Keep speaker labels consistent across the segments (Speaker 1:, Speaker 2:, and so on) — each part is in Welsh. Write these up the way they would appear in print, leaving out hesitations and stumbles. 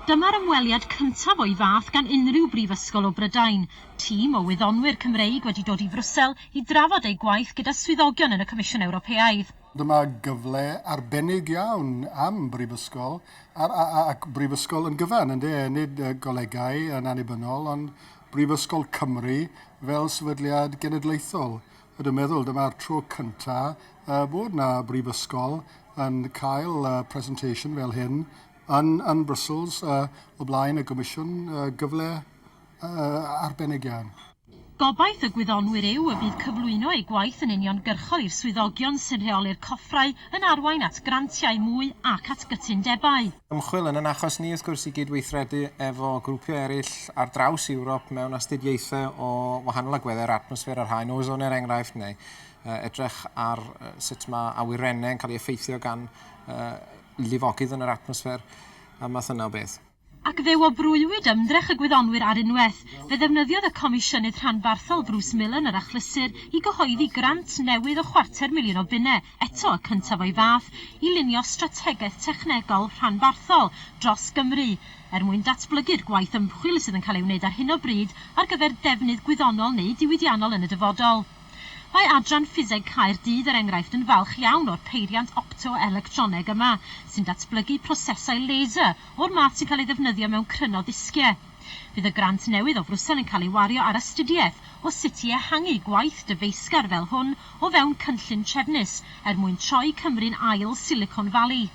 Speaker 1: Dyma'r ymweliad cyntaf o'i fath gan unrhyw brifysgol o Brydain. Tîm o wyddonwyr Cymreig wedi dod i Frwsel i drafod eu gwaith gyda swyddogion yn y Comisiwn Ewropeaidd.
Speaker 2: Dyma gyfle arbennig iawn am brifysgol, ac brifysgol yn gyfan, ynde, nid golegau yn annibynnol, ond Brifysgol Cymru fel sefydliad genedlaethol. A dwi'n meddwl dyma'r tro cyntaf bod 'na brifysgol yn cael presentation fel hyn yn, yn Brussels o blaen y Gomisiwn, gyfle arbennig iawn.
Speaker 1: Gobaith y gwyddonwyr yw y bydd cyflwyno eu gwaith yn uniongyrchol i'r swyddogion sy'n rheoli'r coffrau yn arwain at grantiau mwy ac at gytundebau.
Speaker 3: Ymchwil yn ein achos ni wrth gwrs i gydweithredu efo grwpiau eraill ar draws Ewrop mewn astudiaethau o wahanol agweddau ar atmosffer yr haen ozon er enghraifft neu edrych ar sut mae awyrennau yn cael eu effeithio gan llifogydd yn yr atmosffer a math yna o beth.
Speaker 1: Ac fe wobrwywyd ymdrech y gwyddonwyr ar unwaith. Fe ddefnyddiodd y Comisiynydd Rhanbarthol Bruce Millen yr achlysur i gyhoeddi grant newydd o chwarter miliwn o bunnau, eto y cyntaf o'i fath, i lunio strategaeth technegol rhanbarthol dros Gymru, er mwyn datblygu'r gwaith ymchwil sydd yn cael ei wneud ar hyn o bryd ar gyfer defnydd gwyddonol neu diwydiannol yn y dyfodol. Mae Adran Ffiseg Caerdydd, er enghraifft, yn falch iawn o'r peiriant opto-electroneg yma, sy'n datblygu prosesau laser o'r math sy'n cael ei ddefnyddio mewn cryno ddisgiau. Bydd y grant newydd o Frwsel yn cael ei wario ar astudiaeth o sut i ehangu gwaith dyfeisgar fel hwn o fewn cynllun trefnus er mwyn troi Cymru'n ail Silicon Valley.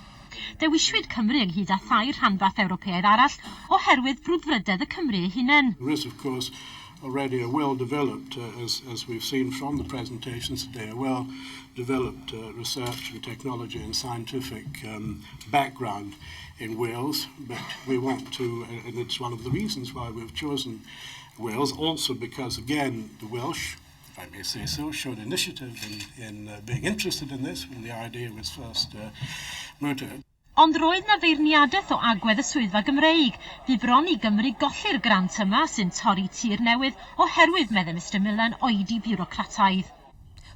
Speaker 1: Dewiswyd Cymru ynghyd â thair rhanbarth Ewropeaidd arall oherwydd brwdfrydedd y Cymry eu hunain.
Speaker 4: There is, of course, already a well-developed, as, as we've seen from the presentations today, a well-developed research and technology and scientific background in Wales, but we want to, and it's one of the reasons why we've chosen Wales, also because, again, the Welsh, if I may say so, showed initiative in, in being interested in this when the idea was first mooted.
Speaker 1: Ond roedd 'na feirniadaeth o agwedd y Swyddfa Gymreig. Bu bron i Gymru golli'r grant yma sy'n torri tir newydd oherwydd, meddai Mister Millen, oedi biwrocrataidd.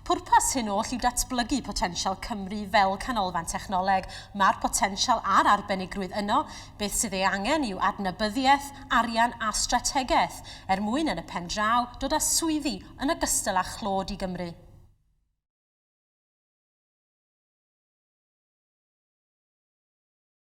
Speaker 1: Pwrpas hyn oll yw datblygu potensial Cymru fel canolfan technoleg. Mae'r potensial a'r arbenigrwydd yno, beth sydd ei angen yw adnabyddiaeth, arian a strategaeth, er mwyn yn y pen draw dod â swyddi yn ogystal â chlod i Gymru.